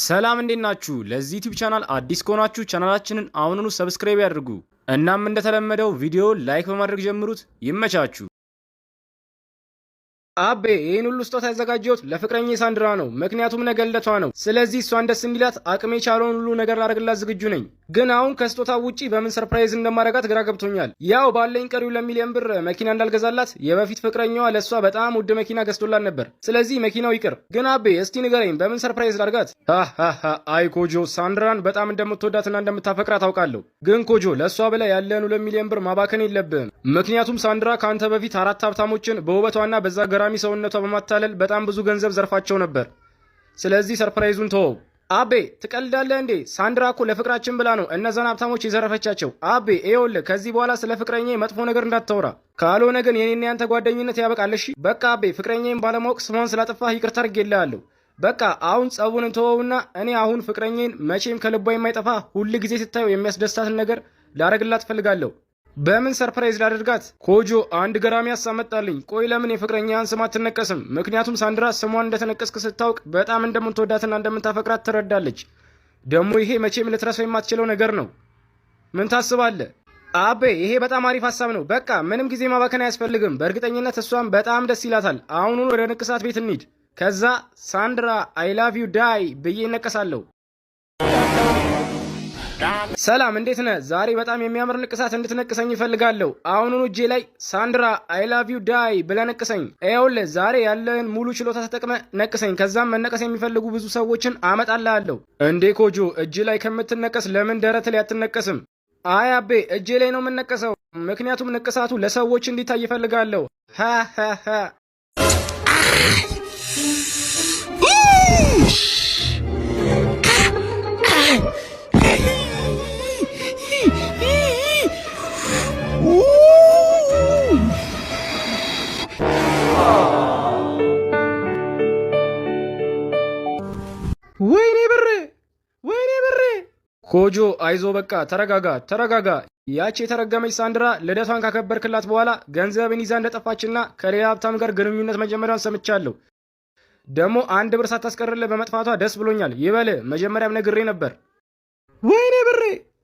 ሰላም እንዴት ናችሁ? ለዚህ ዩቲዩብ ቻናል አዲስ ከሆናችሁ ቻናላችንን አሁኑኑ subscribe ያድርጉ። እናም እንደተለመደው ቪዲዮ like በማድረግ ጀምሩት። ይመቻችሁ። አቤ፣ ይህን ሁሉ ስጦታ ያዘጋጀሁት ለፍቅረኛዬ ሳንድራ ነው። ምክንያቱም ነገ ልደቷ ነው። ስለዚህ እሷን ደስ እንዲላት አቅሜ የቻለውን ሁሉ ነገር ላደርግላት ዝግጁ ነኝ። ግን አሁን ከስጦታ ውጪ በምን surprise እንደማደርጋት ግራ ገብቶኛል። ያው ባለኝ ቀሪው 2 ሚሊዮን ብር መኪና እንዳልገዛላት የበፊት ፍቅረኛዋ ለእሷ በጣም ውድ መኪና ገዝቶላት ነበር። ስለዚህ መኪናው ይቅር። ግን አቤ፣ እስቲ ንገረኝ፣ በምን surprise ላድርጋት? ሃሃሃ፣ አይ ኮጆ፣ ሳንድራን በጣም እንደምትወዳትና እንደምታፈቅራት አውቃለሁ። ግን ኮጆ፣ ለእሷ ብለህ ያለህን 2 ሚሊዮን ብር ማባከን የለብህም። ምክንያቱም ሳንድራ ከአንተ በፊት አራት ሀብታሞችን በውበቷና በዛ ገራሚ ሰውነቷ በማታለል በጣም ብዙ ገንዘብ ዘርፋቸው ነበር። ስለዚህ surprise ኡን ተወው። አቤ፣ ትቀልዳለህ እንዴ? ሳንድራ እኮ ለፍቅራችን ብላ ነው እነዛን ሀብታሞች የዘረፈቻቸው። አቤ፣ ይኸውልህ፣ ከዚህ በኋላ ስለ ፍቅረኛዬ መጥፎ ነገር እንዳታወራ፣ ካልሆነ ግን የኔና ያንተ ጓደኝነት ያበቃል። እሺ በቃ አቤ፣ ፍቅረኛዬን ባለማወቅ ስሟን ስላጠፋህ ይቅርታ አድርጌልሃለሁ። በቃ አሁን ጸቡን እንተወውና እኔ አሁን ፍቅረኛዬን መቼም ከልቧ የማይጠፋ፣ ሁል ጊዜ ስታየው የሚያስደስታትን ነገር ላረግላት እፈልጋለሁ። በምን surprise ላደርጋት? ኮጆ፣ አንድ ገራሚ ሀሳብ መጣልኝ። ቆይ፣ ለምን የፍቅረኛህን ስም አትነቀስም? ምክንያቱም ሳንድራ ስሟን እንደተነቀስክ ስታውቅ በጣም እንደምትወዳትና እንደምታፈቅራት ትረዳለች። ደግሞ ይሄ መቼም ልትረሳው የማትችለው ነገር ነው። ምን ታስባለህ? አቤ፣ ይሄ በጣም አሪፍ ሀሳብ ነው። በቃ ምንም ጊዜ ማባከን አያስፈልግም። በእርግጠኝነት እሷም በጣም ደስ ይላታል። አሁኑኑ ወደ ንቅሳት ቤት እንሂድ። ከዛ "ሳንድራ፣ I love you die" ብዬ እነቀሳለሁ። ሰላም፣ እንዴት ነህ? ዛሬ በጣም የሚያምር ንቅሳት እንድትነቅሰኝ እፈልጋለሁ። አሁኑኑ እጄ ላይ "ሳንድራ፣ I love you die" ብለህ ነቅሰኝ። ይኸውልህ፣ ዛሬ ያለህን ሙሉ ችሎታ ተጠቅመህ ነቅሰኝ። ከዛም መነቀስ የሚፈልጉ ብዙ ሰዎችን አመጣልሃለሁ። እንዴ ኮጆ፣ እጅ ላይ ከምትነቀስ ለምን ደረት ላይ አትነቀስም? አይ አቤ፣ እጄ ላይ ነው የምነቀሰው። ምክንያቱም ንቅሳቱ ለሰዎች እንዲታይ እፈልጋለሁ። ሃሃሃ። ወይኔ ብሬ፣ ወይኔ ብሬ! ኮጆ፣ አይዞ፣ በቃ ተረጋጋ፣ ተረጋጋ። ያቺ የተረገመች ሳንድራ ልደቷን ካከበርክላት በኋላ ገንዘብን ይዛ እንደጠፋችና ከሌላ ሀብታም ጋር ግንኙነት መጀመሪያውን ሰምቻለሁ። ደግሞ አንድ ብር ሳታስቀርልህ በመጥፋቷ ደስ ብሎኛል። ይበል፣ መጀመሪያም ነግሬ ነበር። ወይኔ ብሬ!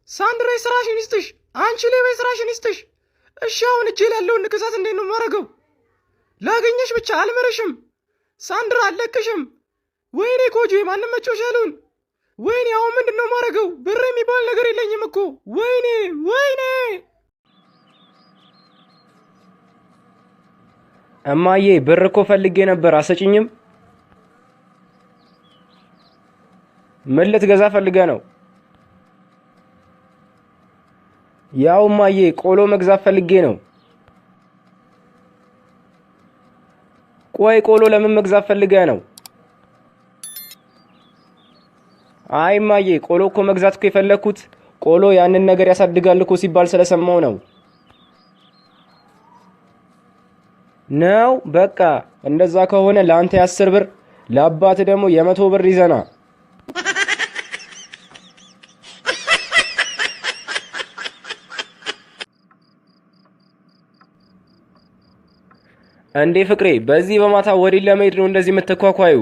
ሳንድራ፣ የስራሽን ይስጥሽ! አንቺ ሌባ፣ የስራሽን ይስጥሽ! እሺ፣ አሁን እጄ ላይ ያለውን ንቅሳት እንዴት ነው የማደርገው? ላገኘሽ ብቻ አልምርሽም። ሳንድራ፣ አልለቅሽም። ወይኔ ኮጆ፣ ማንም መጫወቻ ያለውን። ወይኔ፣ አሁን ምንድን ነው የማደርገው? ብር የሚባል ነገር የለኝም እኮ። ወይኔ፣ ወይኔ! እማዬ፣ ብር እኮ ፈልጌ ነበር፣ አሰጭኝም? ምን ልትገዛ ፈልገህ ነው? ያው እማዬ፣ ቆሎ መግዛት ፈልጌ ነው። ቆይ፣ ቆሎ ለምን መግዛት ፈልገህ ነው? አይ እማዬ፣ ቆሎ እኮ መግዛት እኮ የፈለግኩት ቆሎ ያንን ነገር ያሳድጋል እኮ ሲባል ስለሰማሁ ነው። ነው፣ በቃ እንደዛ ከሆነ ለአንተ የ10 ብር፣ ለአባት ደግሞ የ100 ብር ይዘና። እንዴ ፍቅሬ፣ በዚህ በማታ ወዴት ለመሄድ ነው እንደዚህ የምትኳኳዩ?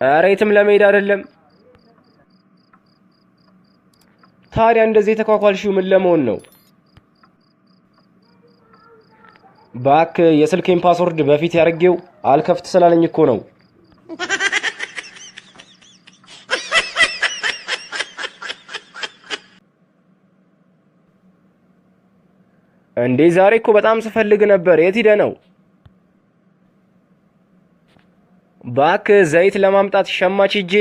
ኧረ የትም ለመሄድ አይደለም። ታዲያ እንደዚህ የተኳኳልሽው ምን ለመሆን ነው? ባክ፣ የስልኬን password በፊት ያደርጌው አልከፍት ስላለኝ እኮ ነው። እንዴ፣ ዛሬ እኮ በጣም ስፈልግ ነበር። የት ሄደህ ነው? ባክ፣ ዘይት ለማምጣት ሸማች ሂጄ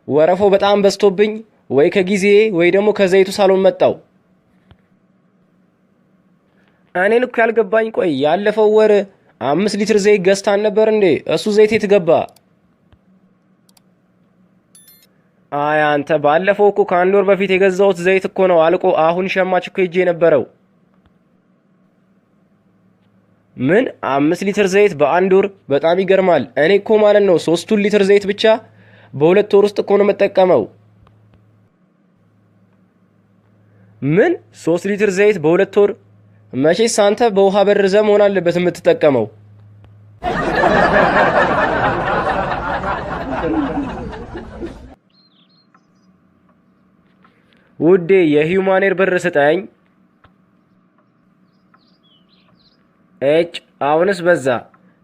ወረፋው በጣም በዝቶብኝ ወይ ከጊዜ ወይ ደግሞ ከዘይቱ ሳልሆን መጣው። እኔን እኮ ያልገባኝ፣ ቆይ፣ ያለፈው ወር 5 ሊትር ዘይት ገዝታን ነበር እንዴ? እሱ ዘይት የት ገባ? አይ አንተ፣ ባለፈው እኮ ከአንድ ወር በፊት የገዛሁት ዘይት እኮ ነው አልቆ አሁን ሸማች እኮ ሄጄ የነበረው። ምን፣ 5 ሊትር ዘይት በአንድ ወር? በጣም ይገርማል። እኔ እኮ ማለት ነው 3ቱን ሊትር ዘይት ብቻ በ2 ወር ውስጥ እኮ ነው የምጠቀመው። ምን፣ 3 ሊትር ዘይት በ2 ወር? መቼስ አንተ በውሃ በርዘህ መሆን አለበት የምትጠቀመው። ውዴ የ human hair ብር ስጠኝ። እጭ አሁንስ በዛ።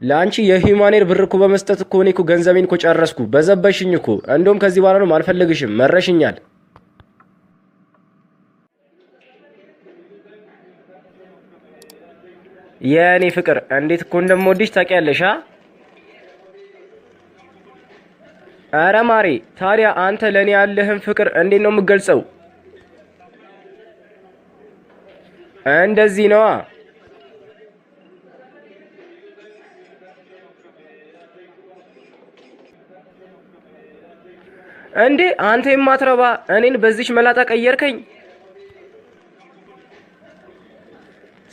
ለአንቺ የ human hair ብር እኮ በመስጠት እኮ እኔ እኮ ገንዘቤን እኮ ጨረስኩ። በዘበሽኝ እኮ። እንደውም ከዚህ በኋላ ነው አልፈልግሽም፣ መረሽኛል። የእኔ ፍቅር እንዴት እኮ እንደምወድሽ ታውቂያለሽ? ኧረ ማሬ፣ ታዲያ አንተ ለእኔ ያለህን ፍቅር እንዴት ነው የምገልጸው? እንደዚህ ነዋ። እንዴ አንተ የማትረባ እኔን በዚች መላጣ ቀየርከኝ።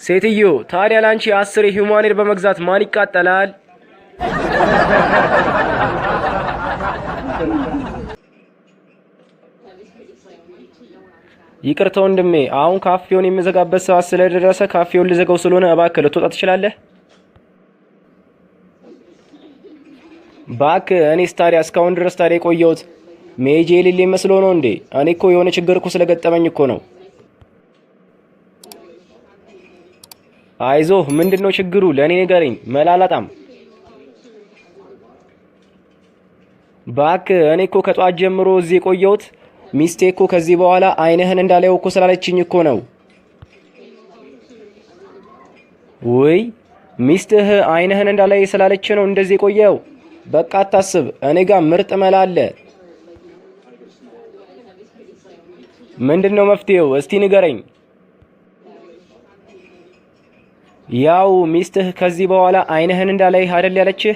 ሴትዮ ታዲያ ላንቺ 10 የ human hair በመግዛት ማን ይቃጠላል? ይቅርታ ወንድሜ፣ አሁን ካፌውን የምዘጋበት ሰዓት ስለደረሰ ካፌውን ልዘጋው ስለሆነ እባክህ ልትወጣ ትችላለህ? እባክህ እኔስ ታዲያ እስካሁን ድረስ ታዲያ የቆየሁት መሄጃ የሌለኝ መስሎ ነው እንዴ? እኔ እኮ የሆነ ችግር እኮ ስለገጠመኝ እኮ ነው። አይዞህ፣ ምንድነው ችግሩ? ለእኔ ንገረኝ፣ መላላጣም። እባክህ እኔ እኮ ከጧት ጀምሮ እዚህ የቆየሁት ሚስቴ እኮ ከዚህ በኋላ አይንህን እንዳላየው እኮ ስላለችኝ እኮ ነው። ውይ ሚስትህ አይንህን እንዳላይ ስላለች ነው እንደዚህ የቆየው? በቃ አታስብ፣ እኔ ጋር ምርጥ መላ አለ። ምንድነው መፍትሄው? እስቲ ንገረኝ። ያው ሚስትህ ከዚህ በኋላ አይንህን እንዳላይ አይደል ያለችህ?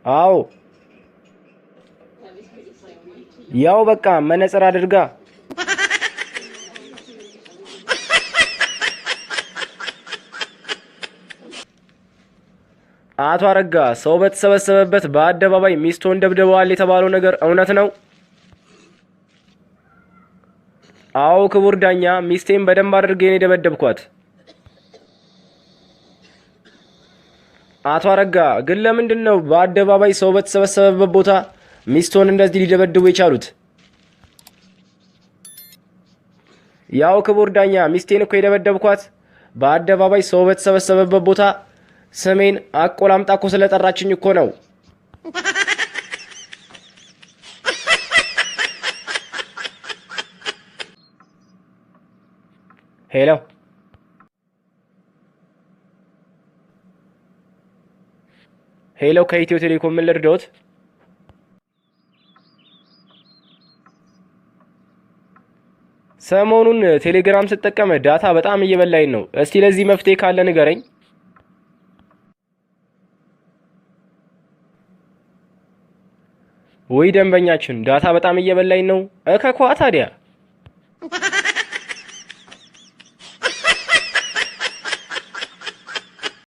አዎ። ያው በቃ መነጽር አድርጋ። አቶ አረጋ ሰው በተሰበሰበበት በአደባባይ ሚስቶን ደብድበዋል የተባለው ነገር እውነት ነው? አዎ ክቡር ዳኛ፣ ሚስቴን በደንብ አድርጌ ነው የደበደብኳት። አቶ አረጋ ግን ለምንድን ነው በአደባባይ ሰው በተሰበሰበበት ቦታ ሚስቶን እንደዚህ ሊደበድቡ የቻሉት? ያው ክቡር ዳኛ፣ ሚስቴን እኮ የደበደብኳት በአደባባይ ሰው በተሰበሰበበት ቦታ ስሜን አቆላምጣ እኮ ስለጠራችኝ እኮ ነው። Hello Hello፣ ከኢትዮ ቴሌኮም ምን ልርዳዎት? ሰሞኑን ቴሌግራም ስጠቀም data በጣም እየበላኝ ነው። እስቲ ለዚህ መፍትሄ ካለ ንገረኝ። ወይ ደንበኛችን data በጣም እየበላኝ ነው። እከኳ ታዲያ።